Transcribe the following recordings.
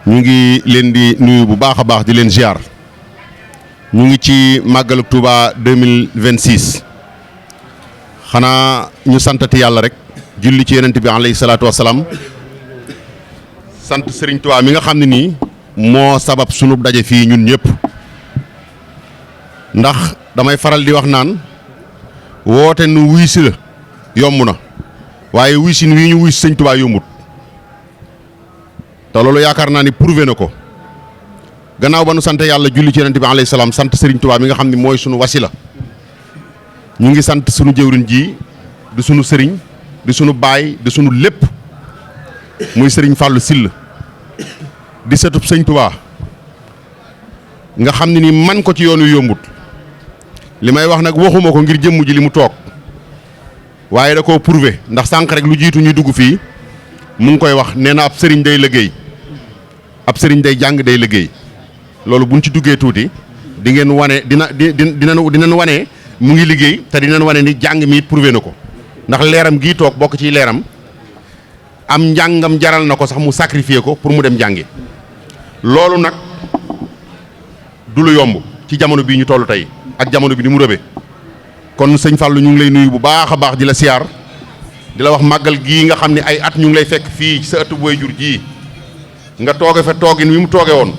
ñu ngi leen di nuyu bu baax a baax di leen ziar ñu ngi ci màggalu Touba 2026 xanaa ñu santati yàlla rek julli ci yonent bi alayhi salaatu wasalaam sant Serigne Touba mi nga xam ne nii moo sabab sunu daje fii ñun ñëpp ndax damay faral di wax naan woote nu wuy si la yomb na waaye wuy si wii ñu wuy si Sëñ Touba yombut te loolu yaakaar naa ni prouvé na ko gannaaw ba nu sant yàlla julli ci yonent bi alayhi salaam sant Serigne Touba mi nga xam ne mooy sunu wasila ñu ngi sant sunu jëwriñ ji di sunu sëriñ di sunu baay di sunu lépp muy Serigne Fallou Syll di setub Sëñ Touba nga xam ne ni man ko ci yoonu yombut li may wax nag waxuma ko ngir jëmm ji li mu toog waaye da koo prouvé ndax sànq rek lu jiitu ñuy dugg fii mu ngi koy wax nee na ab sëriñ day liggéey ab sëriñ day jàng day liggéey loolu buñ ci duggee tuuti di ngeen wane dinañ wane mu ngi liggéey te dinañ wane ni jàng mi it prouvé na ko ndax leeram gii toog bokk ci leeram am njàngam jaral na ko sax mu sacrifier ko pour mu dem jàngi loolu nag du lu yomb ci jamono bii ñu toll tey ak jamono bi ni mu rëbee kon sëñ Fallou ñu ngi lay nuyu bu baax a baax di la siyaar di la wax màggal gii nga xam ne ay at ñu ngi lay fekk fii sa ëttu waajur jii nga tooge fa toogin wi mu tooge woon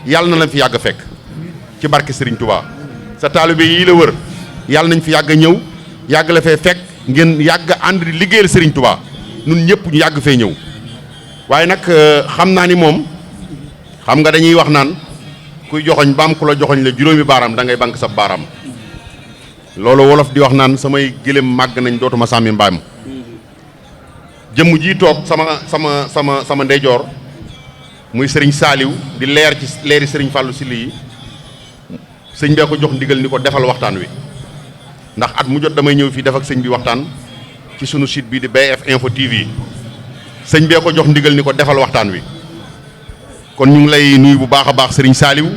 yàlla na la fi yàgg fekk ci barke Serigne Touba sa taalibe yii la wër yàlla nañ fi yàgg ñëw yàgg la fee fekk ngeen yàgg ànd di liggéeyal Serigne Touba nun ñëpp ñu yàgg fee ñëw waaye nag xam naa ni moom xam nga dañuy wax naan kuy joxoñ baam ku la joxoñ la juróomi baaraam da ngay bank sa baaraam loolu wolof di wax naan samay gëléem màgg nañ dootuma sàmmi mbaam jëmm jii toog sama ndeyjoor muy Serigne Saliou di leer ci leeri Serigne Fallou Syll yi sëñ bee ko jox ndigal ni ko defal waxtaan wi ndax at mu jot damay ñëw fii def ak sëñ bi waxtaan ci sunu site bi di BF Info TV sëñ bee ko jox ndigal ni ko defal waxtaan wi kon ñu ngi lay nuyu bu baax a baax Serigne Saliou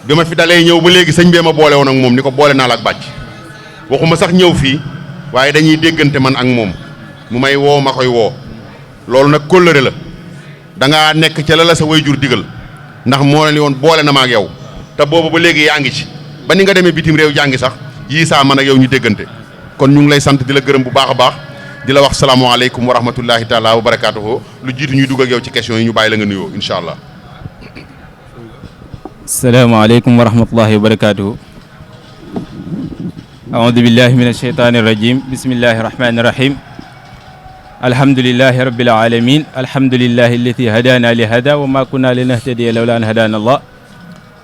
bi ma fi dalee ñëw ba léegi sëñ bee ma boole woon ak moom ni ko boole naa la ak bàcc waxuma sax ñëw fii waaye dañuy déggante man ak moom mu may woo ma koy woo loolu nag kóllëre la da ngaa nekk ca la sa waajur digal ndax moo ne woon boole na ma ak yow te boobu ba léegi yaa ngi ci ba ni nga demee bitim réew jàngi sax yii saa man ak yow ñu déggante kon ñu ngi lay sant di la gërëm bu baax a baax di la wax salaamaaleykum wa rahmatullahi taala wa barakaatuhu lu jiitu ñuy dugg ak yow ci question yi ñu bàyyi la nga nuyoo incha allah. salaamaaleykum wa rahmatullahi wa barakaatuhu. aoudu billahi min asheytaani rajim bismillahi rahmaani rahim. alhamdulilahi rabbil alamin alhamdulilahi allati hadana li hada wa ma kunna linahtadiya lawla an hadana allah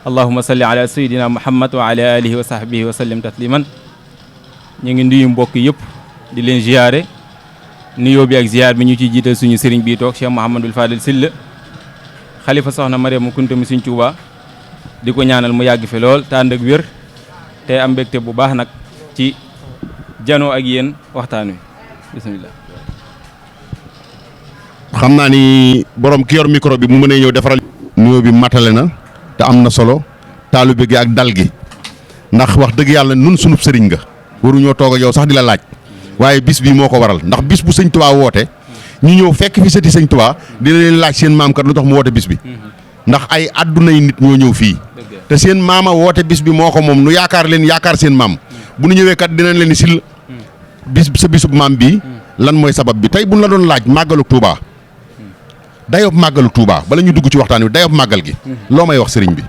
allahuma salli ala sayidina muhammad wa ala alihi wa sahbihi wa sallim tasliman ñu ngi nuyu mbokk yëpp di leen ziyaare nuyoo bi ak ziyaar bi ñu ciy jiital suñu sëriñ bii toog Cheikh Mouhamadul Fadil Syll xalifa soxna Mariama Kunta mi Sëriñ Tuubaa di ko ñaanal mu yàgg fi lool te ànd ak wér te am mbégte bu baax nag ci janoo ak yéen waxtaan wi bismillah. xam naa ni borom ki yor micro bi mu mënee ñëw defaral nuyoo bi matale na te am na solo taalibe gi ak dal gi ndax wax dëgg yàlla nun sunub sëriñ nga waruñoo toog ak yow sax di la laaj waaye bis bi moo ko waral ndax bis bu Sëñ Tuubaa woote ñu ñëw fekk fi sëti Sëñ Tuubaa dina leen laaj seen maam kat lu tax mu woote bis bi ndax ay addunay nit ñoo ñëw fii te seen maama woote bis bi moo ko moom nu yaakaar leen yaakaar seen maam bu nu ñëwee kat dinañ leen ni Syll bis sa bisub maam bi lan mooy sabab bi tey buñ la doon laaj màggalu Tuubaa dayob màggalu Touba bala ñu dugg ci waxtaan wi dayob màggal gi loo may wax sëriñ bi.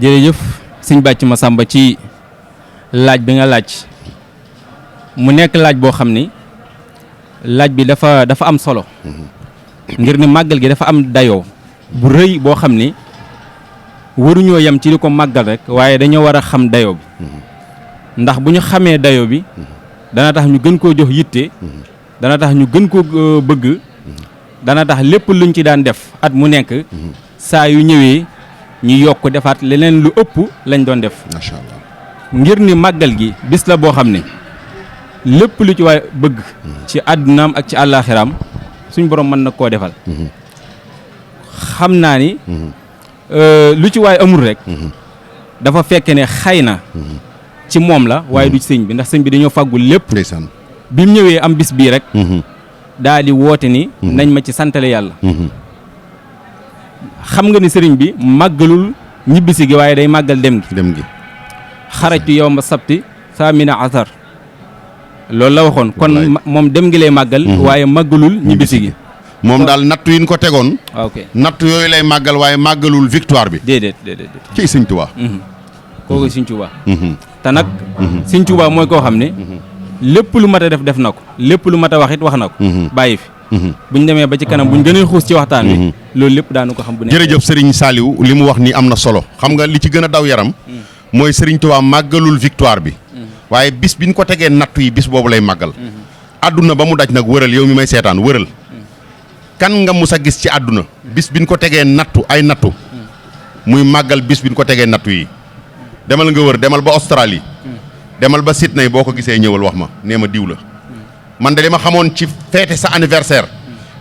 jërëjëf sëñ Bàcc Masamba ci laaj bi nga laaj mu nekk laaj boo xam ni laaj bi dafa am solo ngir ni màggal gi dafa am dayoo bu rëy boo xam ni waruñoo yem ci li ko màggal rek waaye dañoo war a xam dayoo bi ndax bu ñu xamee dayoo bi dana tax ñu gën koo jox yitte dana tax ñu gën koo bëgg dana tax lépp luñ ci daan def at mu nekk saa yu ñëwee ñu yokk defaat leneen lu ëpp lañ doon def. macha allah ngir ni màggal gi bis la boo xam ne lépp lu ci waay bëgg ci àddunaam ak ci àllaaxiraam suñ borom mën na koo defal. xam naa ni lu ci waay amul rek dafa fekk ne xëy na ci moom la waaye du ci sëñ bi ndax sëñ bi dañoo fàggul lépp. ndeysaan bi mu ñëwee am bis bii rek daal di woote ni nañ ma ci santale yàlla xam nga ni sëriñ bi màggalul ñibbisi gi waaye day màggal dem gi xarajtu yawma sabti saamina asar loolu la waxoon kon moom dem gi lay màggal waaye màggalul ñibbisi gi moom daal nattu yi ñu ko tegoon ok nattu yooyu lay màggal waaye màggalul victoire bi déedéet ci Sëñ Tuubaa kooku Sëñ Tuubaa te nag Sëñ Tuubaa mooy koo xam ne lépp lu mat a def na ko lépp lu mat a wax it wax na ko bàyyi fi buñ demee ba ci kanam buñ gën a xuus ci waxtaan wi loolu lépp daanu ko xam bu ne jërëjëf Serigne Saliou li mu wax ni am na solo xam nga li ci gën a daw yaram mooy Serigne Touba màggalul victoire bi waaye bis biñ ko tegee nattu yi bis boobu lay màggal àdduna ba mu daj nag wëral yow mi may seetaan wëral kan nga mus a gis ci àdduna bis biñ ko tegee nattu ay nattu muy màggal bis biñ ko tegee nattu yi demal nga wër demal ba Australie demal ba Sydney boo ko gisee ñëwal wax ma nee ma diw la man de li ma xamoon ci feete sa anniversaire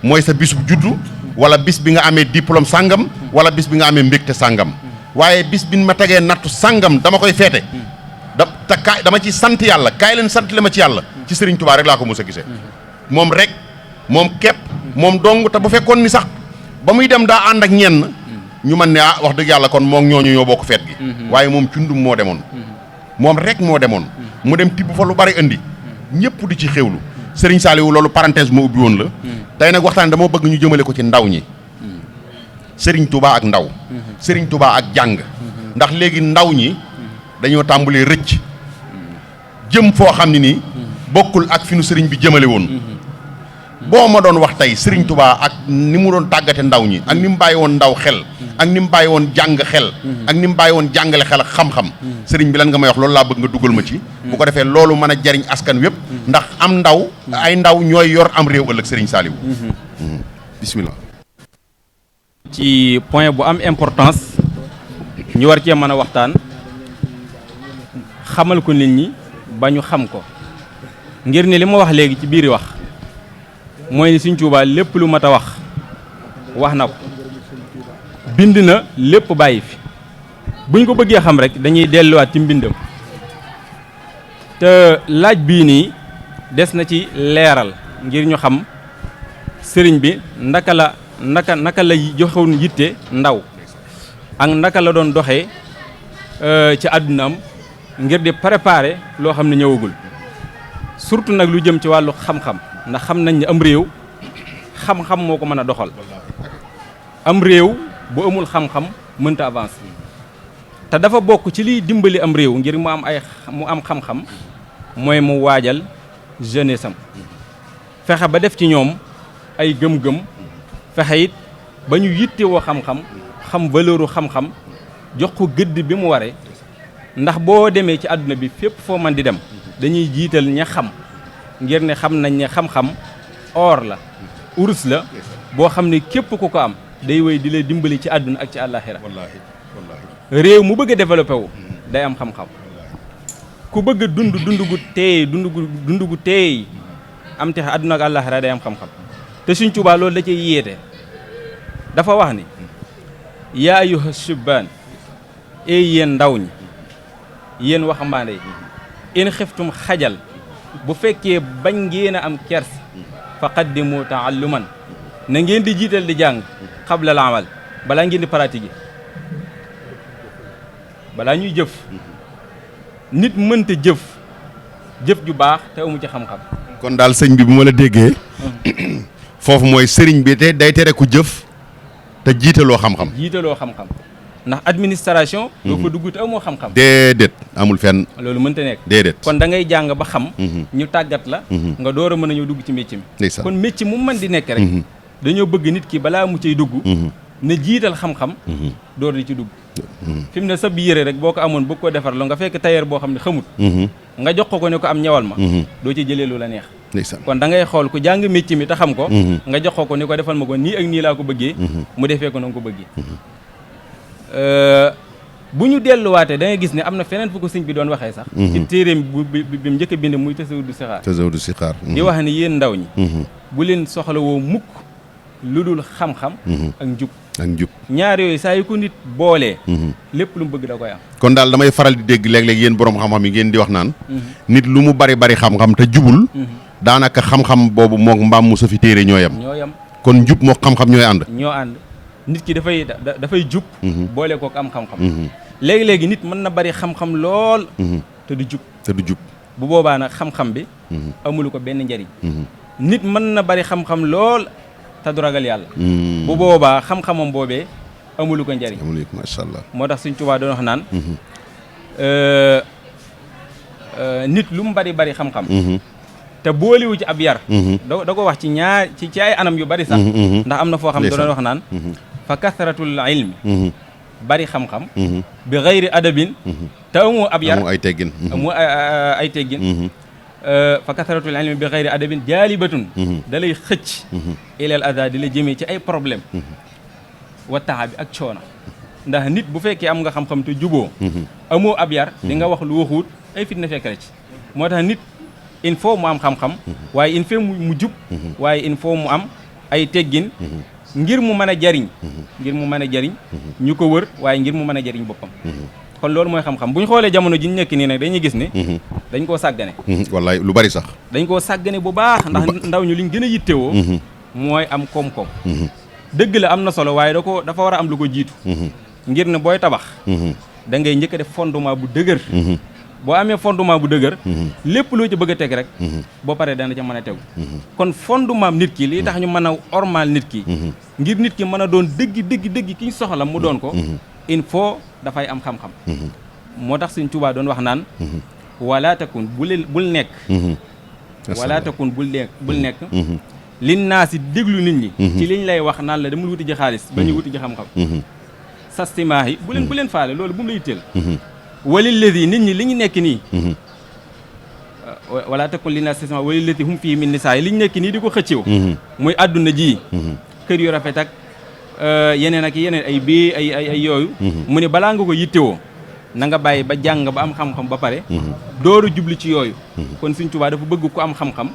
mooy sa bisub juddu wala bis bi nga amee diplôme sàngam wala bis bi nga amee mbégte sàngam waaye bis bi ma tegee nattu sàngam dama koy feete dama ci sant yàlla kaay leen sant le ma ci yàlla ci Serigne Touba rek laa ko mos a gisee moom rek moom képp moom dong te bu fekkoon ni sax ba muy dem daa ànd ak ñenn ñu man ne wax dëgg yàlla kon moom ñooñu ñoo bokk feet gi waaye moom cundum moo demoon moom rek moo demoon mu dem tibb fa lu bari indi ñëpp di ci xewlu Serigne Saliou loolu parenthèse ma ubbi woon la tey nag waxtaan dama bëgg ñu jëmale ko ci ndaw ñi Serigne Touba ak ndaw Serigne Touba ak jàng ndax léegi ndaw ñi dañoo tàmbalee rëcc jëm foo xam ne nii bokkul ak fi nu Serigne bi jëmale woon boo ma doon wax tey Serigne Touba ak ni mu doon tàggate ndaw ñi ak ni mu bàyyi woon ndaw xel ak ni mu bàyyi woon jàng xel ak ni mu bàyyi woon jàngale xel ak xam-xam Serigne bi lan nga may wax loolu laa bëgg nga dugal ma ci bu ko defee loolu mën a jariñ askan wépp ndax am ndaw ay ndaw ñooy yor am réew ëllëg Serigne Saliou bismillah ci point bu am importance ñu war cee mën a waxtaan xamal ko nit ñi ba ñu xam ko ngir ni li ma wax léegi ci biiri wax mooy ni Sëñ Tuubaa lépp lu mat a wax na ko bind na lépp bàyyi fi buñ ko bëggee xam rek dañuy delluwaat ci mbindam te laaj bii nii des na ci leeral ngir ñu xam sëriñ bi naka la joxoon yitte ndaw ak naka la doon doxee ci àddunaam ngir di préparer loo xam ne ñëwagul surtout nag lu jëm ci wàllu xam-xam ndax xam nañ ne am réew xam-xam moo ko mën a doxal am réew bu amul xam-xam mënta avancer te dafa bokk ci liy dimbali am réew ngir mu am xam-xam mooy mu waajal jeunesse am fexe ba def ci ñoom ay gëm-gëm fexe it ba ñu yittewoo xam-xam xam valeuru xam-xam jox ko gëdd bi mu waree ndax boo demee ci àdduna bi fépp foo man di dem dañuy jiital ña xam ngir ne xam nañ ne xam-xam or la urus la boo xam ne képp ku ko am day wéy di la dimbali ci àdduna ak ci àllaaxira réew mu bëgg a développé wu day am xam-xam ku bëgg a dund dund gu teey am texe àdduna ak àllaaxira day am xam-xam te Sëñ Tuubaa loolu da cay yéete dafa wax ni yaa ayyuha shubbaan ey yéen ndaw ñi yéen waxambaane yi in xiftum xajal bu fekkee bañ ngeen a am kers fa qaddimu taalluman na ngeen di jiital di jàng xabla al amal balaa ngeen di pratique balaa ñuy jëf nit mënta jëf ju baax te amu ci xam-xam kon daal sëñ bi bu ma la déggee foofu mooy sëriñ bi te day tere ku jëf te jiitaloo xam-xam ndax administration doo fa dugg te amoo xam-xam déedéet amul fenn loolu mënta nekk déedéet kon da ngay jàng ba xam ñu tàggat la nga door a mën a ñëw dugg ci métier mi kon métier mu mën di nekk rek dañoo bëgg nit ki balaa mu cay dugg na jiital xam-xam door di ci dugg fi mu ne sa yére rek boo ko amoon bëgg ko defar la nga fekk tailleur boo xam ne xamut nga jox ko ne ko am ñawal ma doo ci jëlee lu la neex kon da ngay xool ku jàng métier mi te xam ko nga jox ko ni ko defal ma ko nii ak nii laa ko bëggee mu defee ko na nga ko bëggee bu ñu delluwaatee da ngay gis ne am na feneen fu ko sëñ bi doon waxee sax ci téeréem bi mu njëkk a bind muy tasawudu sixaar di wax ne yéen ndaw ñi bu leen soxlawoo mukk lu dul xam-xam ak njub ñaar yooyu saa yu ko nit boolee lépp lu mu bëgg da koy am kon daal damay faral di dégg léeg-léeg yéen borom xam-xam yi ngeen di wax naan nit lu mu bari xam-xam te jubul daanaka xam-xam boobu mook mbaam mu sa fi téere ñoo yem kon njub mook xam-xam ñooy ànd ñoo ànd nit ki dafay jub boole kook am xam-xam léegi-léegi nit mën na bari xam-xam lool te du jub bu boobaa nag xam-xam bi amulu ko benn njariñ nit mën na bari xam-xam lool te du ragal yàlla bu boobaa xam-xamam boobee amulu ko njariñ macha allah moo tax Sëñ Tuubaa doon wax naan nit lu mu bari xam-xam te booliwu ci ab yar da ko wax ci ay anam yu bari sax ndax am na foo xam da doon wax naan fa kasratul ilmi bari xam-xam bi xayri adabin te amoo ab yar ay teggin ay teggin fa kasratul ilmi bi xayri adabin jaalibatun da lay xëcc ilal ada di la jëmee ci ay problème wa taxa bi ak coono ndax nit bu fekkee am nga xam-xam te juboo amoo ab yar di nga wax lu waxuut ay fitna fekk la ci moo tax nit il faut mu am xam-xam waaye il faut mu jub waaye il faut mu am ay teggin ngir mu mën a jariñ ñu ko wër waaye ngir mu mën a jariñ boppam kon loolu mooy xam-xam bu ñu xoolee jamono ji ñu nekk nii nag dañuy gis ni dañ koo sàggane wallaay lu bari sax dañ koo sàggane bu baax ndax ndaw ñu liñ gën a yittewoo mooy am koom-koom dëgg la am na solo waaye dafa war a am lu ko jiitu ngir ne booy tabax da ngay njëkk a def fondement bu dëgër boo amee fondement bu dëgër lépp loo ci bëgg a teg rek boo paree dana ca mën a tegu kon fondement nit ki lii tax ñu mën a ormal nit ki ngir nit ki mën a doon dëgg ki ñu soxla mu doon ko il faut dafay am xam-xam moo tax Sëñ Tuubaa doon wax naan wala takun bul nekk wala takun bul nekk lin naa si déglu nit ñi ci liñ lay wax naan la demul wuti ji xaalis ba ñu wuti ji xam-xam sastimaax yi bu leen faale loolu bu mu la yitteel walil ladi nit ñi li ñu nekk nii wala takun li naa sastima walil ladi hum fii min nisaa yi li ñu nekk nii di ko xëccew muy àdduna ji kër yu rafet ak yeneen ak yeneen ay bii ay yooyu mu ne balaa nga ko yittewoo na nga bàyyi ba jàng ba am xam-xam ba pare dooru jubli ci yooyu kon Sëñ Tuubaa dafa bëgg ku am xam-xam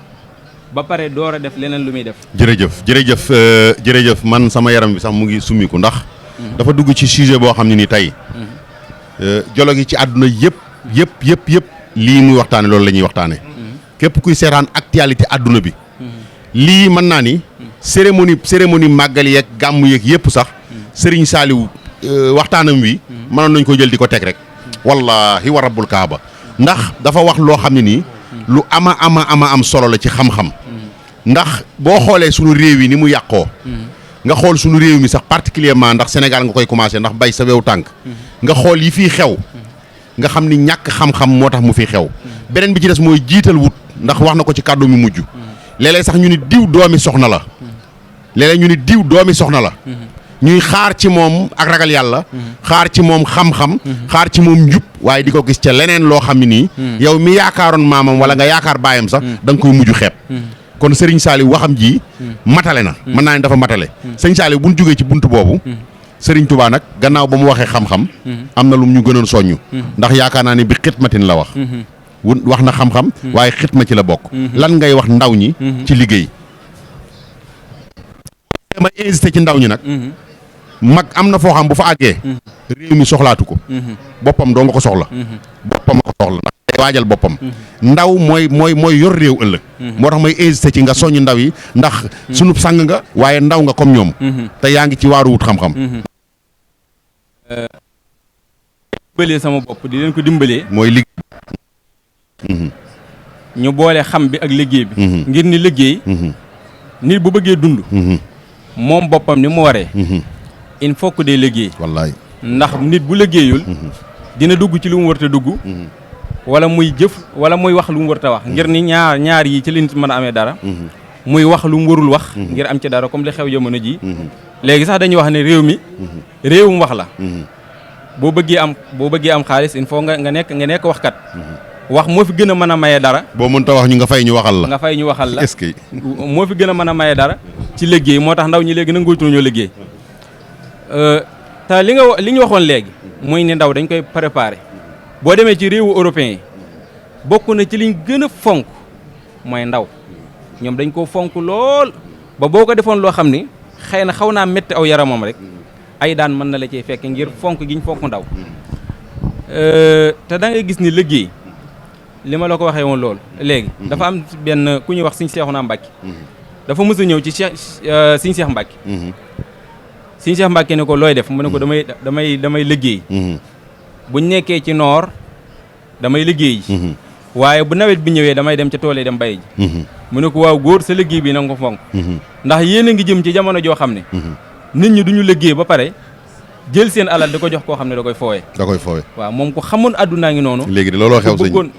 ba pare door a def leneen lu muy def jërëjëf man sama yaram bi sax mu ngi summiku ndax dafa dugg ci sujet boo xam ne ni tey jolo gi ci àdduna yëpp lii muy waxtaane loolu la ñuy waxtaane képp kuy seetaan actualité àdduna bi lii mën naa ni cérémonie màggal yeeg gàmmu yeeg yëpp sax Serigne Saliou waxtaanam wi mënoon nañ ko jël di ko teg rek wallahi wa rabbul kaaba ndax dafa wax loo xam ne nii lu ama am solo la ci xam-xam ndax boo xoolee sunu réew yi ni mu yàqoo nga xool sunu réew mi sax particulièrement ndax Sénégal nga koy commencé ndax bay sa wew tànk nga xool yi fii xew nga xam ni ñàkk xam-xam moo tax mu fi xew beneen bi ci des mooy jiital wut ndax wax na ko ci kàddu mi mujj léeg-léeg sax ñu ni diw doomi soxna la ñuy xaar ci moom ak ragal yàlla xaar ci moom xam-xam xaar ci moom njub waaye di ko gis ca leneen loo xam ne nii yow mi yaakaaroon maamam wala nga yaakaar baayam sax da nga koy mujj xeeb kon Serigne Saliou waxam ji matale na mën naa ne dafa matale Serigne Saliou bu ñu jógee ci buntu boobu Serigne Touba nag gannaaw ba mu waxee xam-xam am na lum ñu gënoon soññu ndax yaakaar naa ne bi xitmatin la wax wax na xam-xam waaye xitma ci la bokk lan ngay wax ndaw ñi ci liggéey ma insisté ci ndaw ñi nag mag am na foo xam bu fa àggee réew mi soxlaatu ko boppam doo nga ko soxla boppam a ko soxla ndax day waajal boppam ndaw mooy yor réew ëllëg moo tax may insisté ci nga soññ ndaw yi ndax sunub sang nga waaye ndaw nga comme ñoom te yaa ngi ci waaru wut xam-xam dimbalee sama bopp di leen ko dimbalee mooy liggéey ñu boole xam bi ak liggéey bi ngir ni liggéey nit bu bëggee dund moom boppam ni mu waree il faut que day liggéey wallaay ndax nit bu liggéeyul dina dugg ci lu mu warta dugg wala muy jëf wala muy wax lu mu warta wax ngir ni ñaar yi ci li nit mën a amee dara muy wax lu mu warul wax ngir am ci dara comme li xew jamono ji léegi sax dañuy wax ne réew mi réewum wax la boo bëggee am xaalis il faut nga nekk waxkat wax moo fi gën a mën a maye dara boo mënta wax ñu nga fay ñu waxal la est-ce que moo fi gën a mën a maye dara ci liggéey moo tax ndaw ñi léegi nangootuñu ñoo liggéey te li ñu waxoon léegi muy ne ndaw dañ koy préparer boo demee ci réewu européen yi bokk na ci liñ gën a fonk mooy ndaw ñoom dañ koo fonk lool ba boo ko defoon loo xam ni xëy na xaw naa métti aw yaramam rek ay daan mën na la cee fekk ngir fonk gi ñu fonk ndaw te da ngay gis ni liggéey li ma la ko waxee woon loolu léegi dafa am benn ku ñuy wax Sëñ Seexuna Mbàkke dafa mës a ñëw ci Sëñ Seex Mbàkke Sëñ Seex Mbàkke ne ko looy def mu ne ko damay liggéey buñ nekkee ci noor damay liggéey waaye bu nawet bi ñëwee damay dem ca tool yi dem bay ji mu ne ko waaw góor sa liggéey bi na nga ko fonk ndax yéen a ngi jëm ci jamono joo xam ne nit ñi duñu liggéey ba pare jël seen alal da ko jox koo xam ne da koy foowe waaw moom ko xamoon addunaa ngi noonu léegi de looloo xew sëñ bëggoon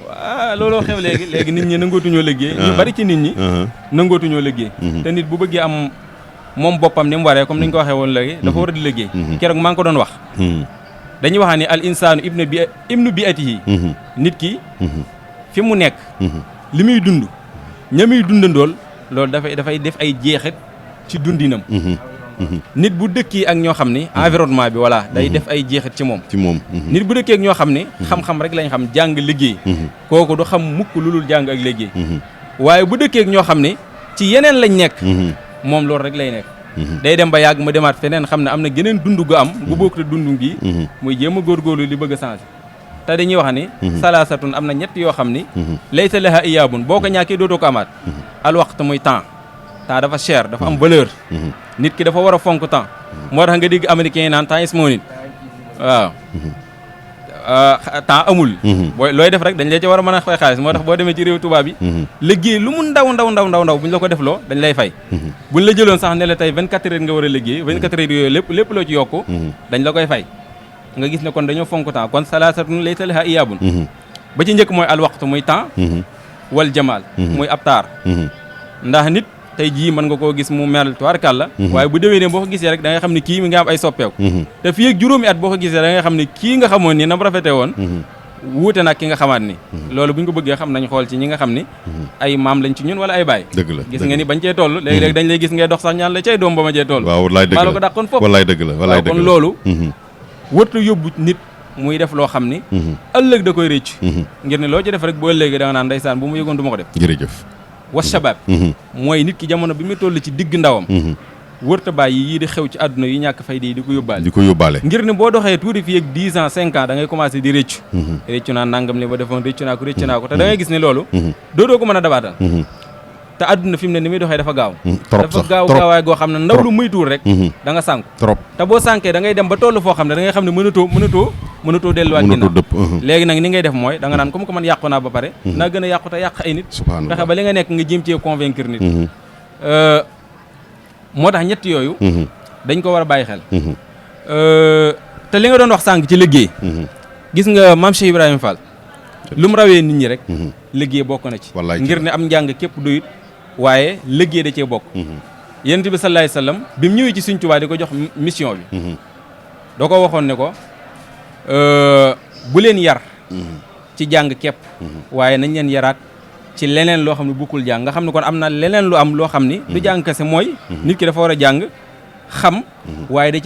looloo xew léegi nit ñi nangootuñoo liggéey ñu bari ci nit ñi nangootuñoo liggéey te nit bu bëggee am moom boppam ni mu waree comme ni ñu ko waxee woon léegi dafa war a di liggéey keroog maa ngi ko doon wax dañuy wax ni al insaanu ibnu bi'atihi nit ki fi mu nekk li muy dund ña muy dundandool loolu dafay def ay jeexit ci dundinam nit bu dëkkee ak ñoo xam ni environnement bi voilà day def ay jeexit ci moom nit bu dëkkee ak ñoo xam ni xam-xam rek lañ xam jàng liggéey kooku du xam mukk lu dul jàng ak liggéey waaye bu dëkkee ak ñoo xam ni ci yeneen lañ nekk moom loolu rek lay nekk day dem ba yàgg ma demaat feneen xam ne am na geneen dund gu am gu bokk te dund gi muy jéem a góorgóorlu li bëgg a changer te dañuy wax ni salaasatun am na ñett yoo xam ni laysa laha iyaabun boo ko ñàkkee dootoo ko amaat al waxtu muy temps dafa cher dafa am valeur nit ki dafa war a fonk temps moo tax nga dégg américain yi naan temps is money waaw temps amul booy looy def rek dañ lay ci war a mën a fay xaalis moo tax boo demee ci réew tubaab bi liggéey lu mu ndaw bu ñu la ko def loo dañ lay fay buñ la jëloon sax ne la tey 24 heures nga war a liggéey 24 heures yooyu lépp loo ci yokku dañ la koy fay nga gis ne kon dañoo fonk temps kon salaasatun laysa laha iyaabun ba ci njëkk mooy al waxtu muy temps wal jamaal muy ab taar ndax nit tey jii mën nga koo gis mu mel tubaarkàlla waaye bu déwénee boo ko gisee rek da nga xam ne kii mi nga am ay soppeeku te fii ak juróomi at boo ko gisee da nga xam ne kii nga xamoon ni na mu rafetee woon wuute nag ki nga xamaat ni loolu bu ñu ko bëggee xam nañ xool ci ñi nga xam ni ay maam lañ ci ñun wala ay baay dëgg la gis nga ni bañ cee toll léegi-léegi dañ lay gis ngay dox sax ñaan la cay doom ba ma cee toll waaw wallaay dëgg la maa la ko dàqoon foofu wallaay dëgg la wallaay dëgg la kon loolu wërta yóbbu nit muy def loo xam ni ëllëg da koy rëcc ngir ne loo ci def rek bu ëllëgee da nga naan ndeysaan bu mu yëgoon du ma ko def jërëjëf wa shabab mooy nit ki jamono bi muy toll ci digg ndawam wërta bàyyi yii di xew ci àdduna yi ñàkk fay di ko yóbbaale ngir ne boo doxee tuuti fii ak 10 ans 5 ans da ngay commencé di réccu naa nangam li ma defoon réccu naa ko te da ngay gis ne loolu dootoo ko mën a dabaatal te àdduna fi mu ne ni muy doxee dafa gaaw dafa gaawaay goo xam ne ndaw lu muy tuur rek da nga sànk trop te boo sànkee da ngay dem ba toll foo xam ne da ngay xam ne mënatoo delluwaat ginnaaw léegi nag ni ngay def mooy da nga naan comme que man yàqu naa ba pare naa gën a yàqu te yàq ay nit fexe ba li nga nekk nga jéem cee convaincre nit moo tax ñett yooyu dañ ko war a bàyyi xel te li nga doon wax sànq ci liggéey gis nga maam Cheikh Ibrahima Fall lu mu rawee nit ñi rek liggéey bokk na ci ngir ne am njàng képp doyut waaye liggéey da cee bokk yonent bi sallallahu alayhi wasallam bi mu ñëwee ci Sëriñ Tuubaa di ko jox mission bi da ko waxoon ne ko bu leen yar ci jàng képp waaye nañ leen yaraat ci leneen loo xam ne bukkul jàng nga xam ne kon am na leneen lu am loo xam ni du jàng kese mooy nit ki dafa war a jàng xam waaye da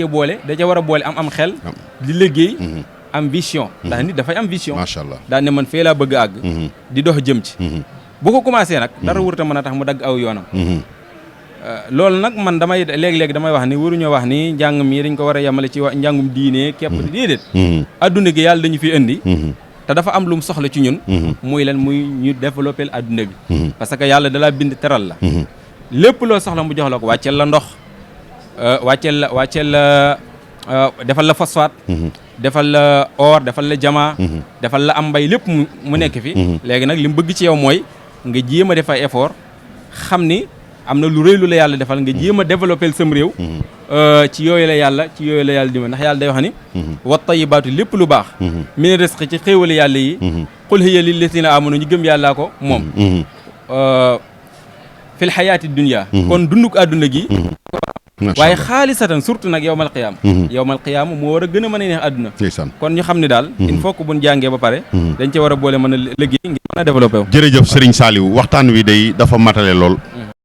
ca war a boole am xel di liggéey am vision ndax nit dafay am vision macha allah daan ne man fee laa bëgg a àgg di dox jëm ci bu ko commencé nag dara wurta mën a tax mu dagg aw yoonam loolu nag man damay léeg-léeg damay wax ni waruñoo wax ni njàng mi dañ ko war a yemale ci njàngum diine képp déedéet adduna gi yàlla dañu fi indi te dafa am lu mu soxla ci ñun muy lan muy ñu développer adduna bi parce que yàlla dalaa bind teral la lépp loo soxla mu jox la ko wàcceel la ndox wàcceel la defal la phosphate defal la or defal la jamaa defal la am mbay lépp mu nekk fi léegi nag li mu bëgg ci yow mooy nga jéem a def ay effort xam ni am na lu rëy lu la yàlla defal nga jéem a développer sam réew ci yooyu la yàlla dima ndax yàlla day wax ni wa tayyibaatu lépp lu baax min rizqi ci xéewale yàlla yi qul hiya lillazina amanu ñu gëm yàllaa ko moom fil xayaati dunya kon dunduk àdduna gi waaye xaalisatan surtout nag yowmal qiyaama moo war a gën a mën a neex àdduna kon ñu xam ne daal il faut que buñ jàngee ba pare dañ ci war a boole mën a liggéey ngir mën a développé wu jërëjëf Serigne Saliou waxtaan wi day dafa matale lool